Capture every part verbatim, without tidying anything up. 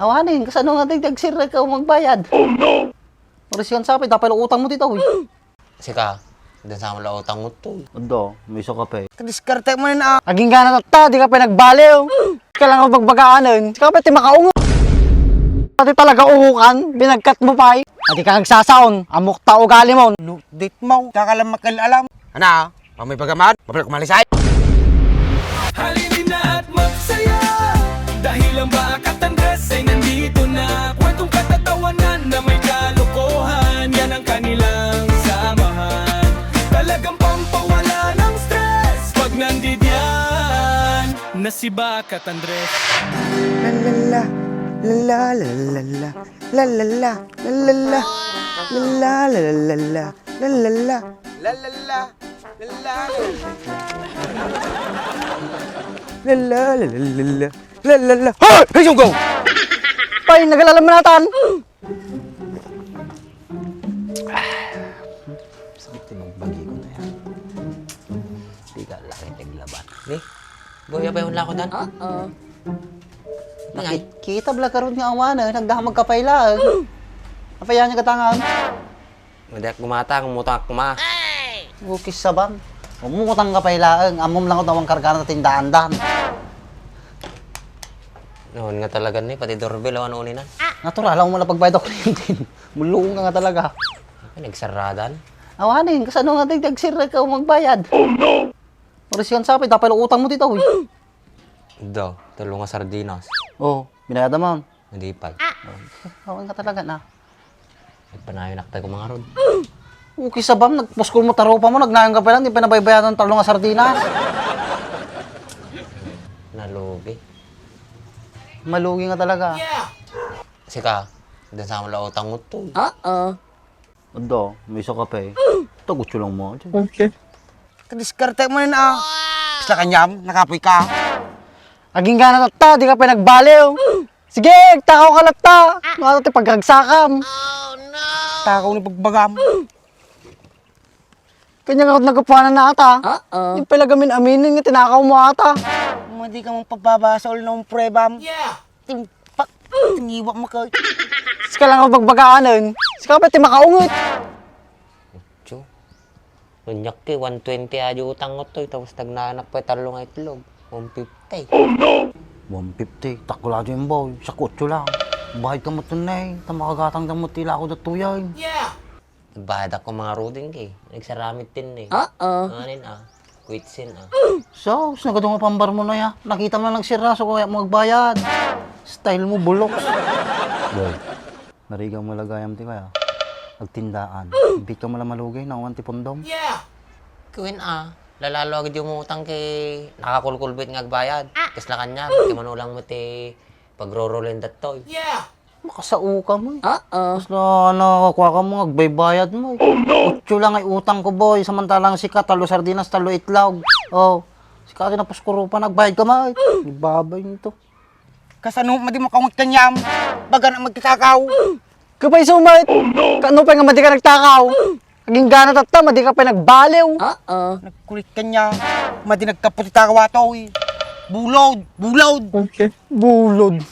Awanen, kasano nga dagdag sirrek ka magbayad? Oh, no! Oras yan sapay, dapay la utang mo dito, uy. Sika, dan sa la utang mo to. Ado, may iso kape. Kadiskarte mo na. Aging gana tatta, di ka pa nagbaliw. Kailangan ko bagbagaanan. Sika pa ti makaungo. Pati talaga uhukan, binagkat mo pay. Adi ka nagsasaon, amok ta ugali mo. Lupdit mo, kakalam makalalam. Ana, mamay pagamat, mabalik kumalisay. Halina at magsaya, dahil ang Bakat Andres ay nandito na. Kwentong katatawanan na may kalokohan, yan ang kanilang samahan. Talagang pampawala ng stress pag nandidiyan na si Bakat Andres. La la la, la la la la la, la la la, la la la, la la la, la la la, la la la. La la la, la la la. La la la la la la. La la la. Hoy! Hey, Sunggaw! Pay, nagalalam natan. Sakit ti magbagi ko na yan. Di ka laki tiglaban. Ni? Boy, apay unla ko dan? Oo. Ngay. Kita bala karun nga awan, eh. Nagdahang magkapay laeng. Apay yan yung katangan? Madiak gumata, ngumutang ak kuma. Okay, sabam. Umutang ka pay laeng, ammom lang ko tawang kargana ta tindaan dan. Noon nga talaga ni, pati doorbell, ano ni na? Natural, ako mula pagbayad ako kuryente. Mulong ka nga talaga. Ay, nagsaradan? Awanin, kasano nga dagdag sir ka magbayad? Oh, no! Oras yan sapay, dapay la utang mo dito, uy. Do, tulo nga sardinas. Oh, binayad naman. Hindi pa. Awan ka talaga na. Nagpanayon ak tayo mga rod. Okay, sabam, nagpuskol mo tarupa mo, nagnayon ka pa lang, di pa nabaybayadan talo nga sardinas. Nalugi. Malugi nga talaga. Sika, dan sa mula utang mo to. Oo. Ado, may iso kape. Tagutso lang mo. Okay. Kadiskarte mo na, ah. Isla kanyam, nakapoy ka. Aging gana tatta, di ka pa nagbaliw. Sige, takaw ka latta. Nga ti pagragsakam. Takaw ni pagbagam. Kanya nga nagkapuanan na ata. Oo. Yung pala gamin aminin nga tinakaw mo ata. Madi ka mong pagbabasol ng pruebam. Yeah. Timpak. Tiniwa mo ka. Sika lang ang bagbagaanan. Sika pa ti makaungot. Tiyo. Manyak ti one twenty adi utang ko to. Tapos tagnanak pa tallo nga itlog. One fifty. Oh, no! One fifty. Takula din, boy. Sa kutso lang. Bayad ka mo tunay. Ta makagatang damo ti lako da tuyan. Yeah. Nagbayad ako mga ruding kay. Nagsaramit din eh. Oo. Nganin ah. Quitsin ah. So, nagado nga pambar mo na ya. Nakita mo na nagsiraso kaya mo magbayad. Style mo, buloks. Boy, narigaw mo lagayam ti kaya. Agtindaan. Bit ka mala malugay, nawan ti pundom. Yeah! Queen ah. Lalalo agad yung utang kay nakakulkulbit nga agbayad. Kasla kanya, kay manulang mo ti pagrorolin dattoy. Yeah! Makasao ka mo. Oo. Tapos na, nakakwa ka mo, agbaybayad mo. Oh, no! Utso lang ay utang ko, boy. Samantalang sika, talo sardinas, talo itlog. Oh. Sika, ati na puskuro pa, nagbayad ka mo. Ibabay nito. Kasano, madi makaungot kanyam? Baga na magkitakaw. Kapay sumait. Oh, no! Kano pa nga madi ka nagtakaw? Aging gana tatta, madi ka pa nagbaliw. Oo. Nagkulit kanya. Madi nagkaputi takaw ato, eh. Bulod, bulod. Okay. Bulod.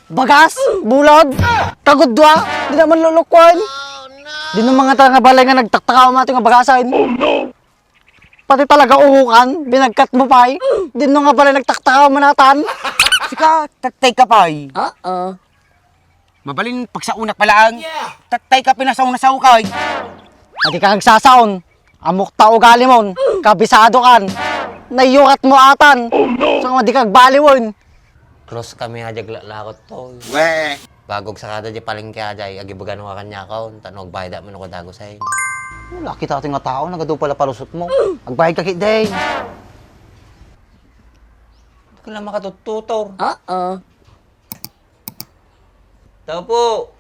Bagas? Bulod? Kagudwa? Di naman lulukuan? Di naman nga talaga balay nga nagtaktakaw mo ato nga bagasan. Oh, no! Pati talaga uhukan, binagkat mo pa'y. Di naman nga balay nagtaktakaw mo natan. Sika, tattay ka pa'y. Oo. Mabalin pagsaunak palaang. Tattay ka pinasaw-nasaw ka, eh. Adi ka nagsasaon. Amok ta ugali mon, kabisado kan. Nayurat mo atan. Oh, no! So, di ka agbaliwen. Close kami a di aglalakot to. Weh! Bagog sakada di palengke a di agibagan wa kanyakon, ta no agbayad mo no kadagusen. Wala kita ti nga tao, nagadu pala palusot mo. Agbayad ka kit, day. Di ka lang makatututor. Oo. Tao po!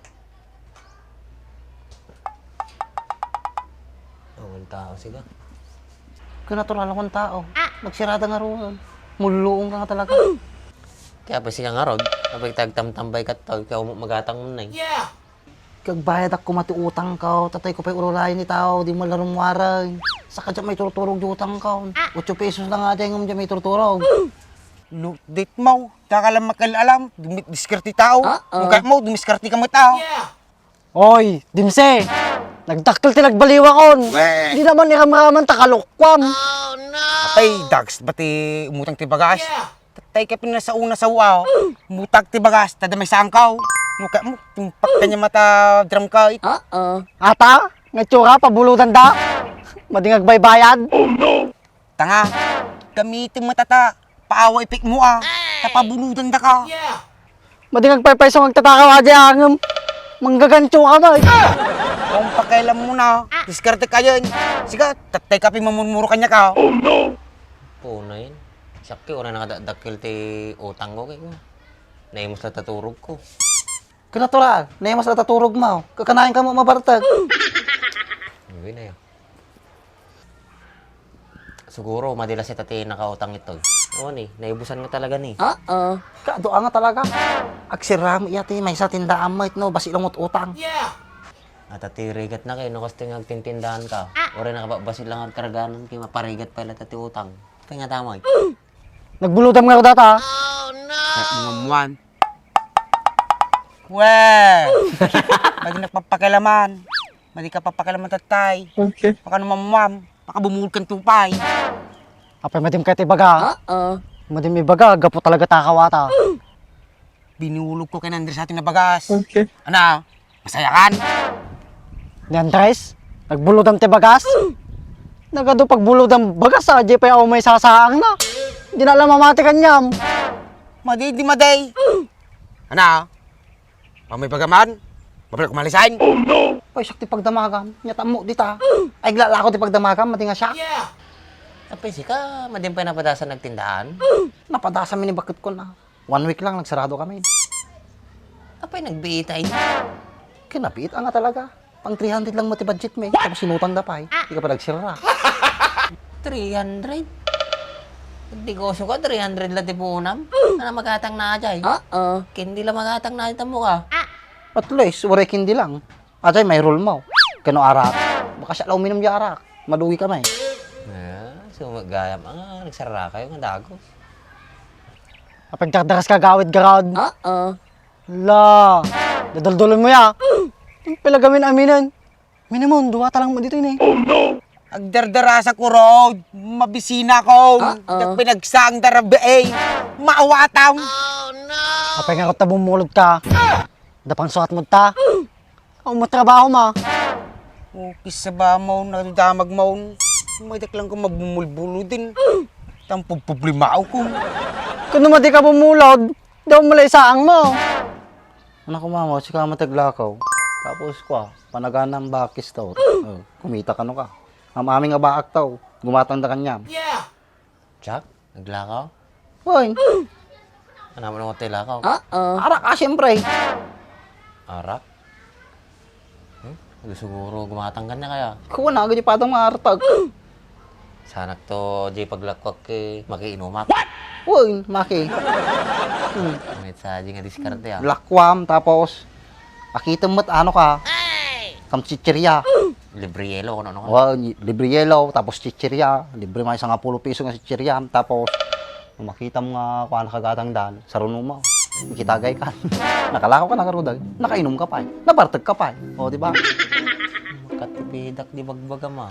Awan tao, siga. Kanatural akong tao. Magsirada nga ruwan. Mulluong ka nga talaga. Kaya pa siya nga rod, kapag tagtamtambay ka to, ikaw mo magatang mo na eh. Yeah! Kagbayad ako mati utang ka, tatay ko pa'y urulayan ni tao, di mo larumwarang. Saka dyan may turturog di utang ka. Otso pesos lang nga dyan, dyan may turturog. Lutdit mo, daka lang makal-alam, dumi-, diskarte tao. Uh-oh. Mukha mo, dumiskarte ka met, ah. Oy, Dimse! Nagdakkel ti nagbaliwakon! Weh! Di naman iramraman ta kalokuam! Apay, dags ba ti umutang ti bagas? Tattay ka pinasauna sa ua. Mutag ti bagas, ta damay sangkaw. Mukha mo, tumpak ka niya mata drum ka. Ata, nga itsura, pabuludan da. Madi nga agbaybayad. Tanga, gamitem met ata, paawa ipikmo, ah. Ta pabuludan da ka. Madi nga agpaypayso nga agtatakaw, adi angem. Manggagancho ka ba, eh? Kung pakialam mo na, diskarte kayon. Siga, tattay ka pimamurmuro kanya ka. Punay. Siak, uray nakadakdakkel ti utang ko, kay ko. Naimus la ta turog ko. Kinatural, naimus la ta turog mo. Kakanayon ka mo mabartag. Uy, na yun. Siguro, madi la sita ti nakautang itoy. O ni, naibusan nga talaga ni. Oo. Kaduak nga talaga. Agsirram iya ti maysa tindaan mo itno, basi langot utang. Ata ti rigat na kay, no, kastoy nga agtintindahan ka. Uray nakababasi lang agkarganan kay maparigat pay la ta ti utang. Kay nga damay. Nagbulodam nga data. Kaya mga muwan. Weh! Madi nagpapakialaman. Madi ka papakialaman, tattay. Okay. Baka no mamuam, baka bumulkan tupay. Apay, madim ka ti baga? Oo. Madim ibaga, gapu talaga ta kawata. Binulog ko kay Andres atin na bagas. Okay. Ana, masaya kan? Ni Andres, nagbulodam ti bagas? Nagadu pagbulodam bagas, a, di pay aw may sasaang na. Di na lang mamati kanyam. Madi, di madi. Ana, pamay bagaman? Mabalik kumalisan? Paysak ti pagdamagam, nya tammo dita. Ay, glalako ti pagdamagam, madi nga siya. Apay, sika, madim pay napadasan nagtindaan? Napadasan mi ni bakit ko na. One week lang, nagsarado kami. Apay, nagbiitay? Kinabiit, anga talaga. Pang three hundred lang mo ti budget mi. Tapos sinutang da pay. Di ka pa nagsirra. Three hundred? Negosyo ka, three hundred lang ti punam. Ano magatang na ajay? Oo. Kindi lang magatang na ajay, tamo ka. At least, waray kindi lang. Ajay, may rule mo. Kano arak? Baka siya lang uminom di arak. Madugi ka, may. Ah, so, gayam, ah, nagsarra kayo nga dagos. Apagdardaras ka gawid garod. Oo. La, dadaldolon mo ya. Yung pila gamin aminen. Minimum, duwa ta lang mo dito ini. Agdardarasa ko, Rod. Mabisina ko. Uh-oh. Nagpinagsaang darabi, eh. Maawatam. Apay nga rod ta bumulod ka. Dapang suat mo ta. Aw, matrabaho ma. O, kisa ba mo, nadamag mo. May daklang ko magbumulbulo din. Tampog problema ako. Kano madi ka bumulod? Daw malay saang mo. Anak ko, mama, sika mataglakaw. Tapos, kwa, panaganang bakis daw. Oh, kumita kano ka. Am-aming abaak taw. Gumatang da kanyam. Jack, naglakaw? Hoy. Ano mo naman tayo lakaw? Oo. Arak, ah, siyempre. Arak? Hmm? Adu siguro gumatang ka na kaya? Kuha na, agad yung padang maartag. Sanak to, di paglakwak, eh, makiinumak. Uy, maki. Hmm. May sa di nga diskarte, ah. Lakwam, tapos, akitem met ano ka? Kam chichirya. Libre yelo, ano, ano? Wa, libre yelo, tapos chichirya. Libre may sangapulo piso nga chichirya. Tapos, makitam nga kuan kagatang dan, sarunuma. Kitagay ka. Nakalakaw ka, nakarudag. Nakainom ka pa, eh. Nabartag ka pa, eh. O, di ba? Makatipidak di bagbaga, ma.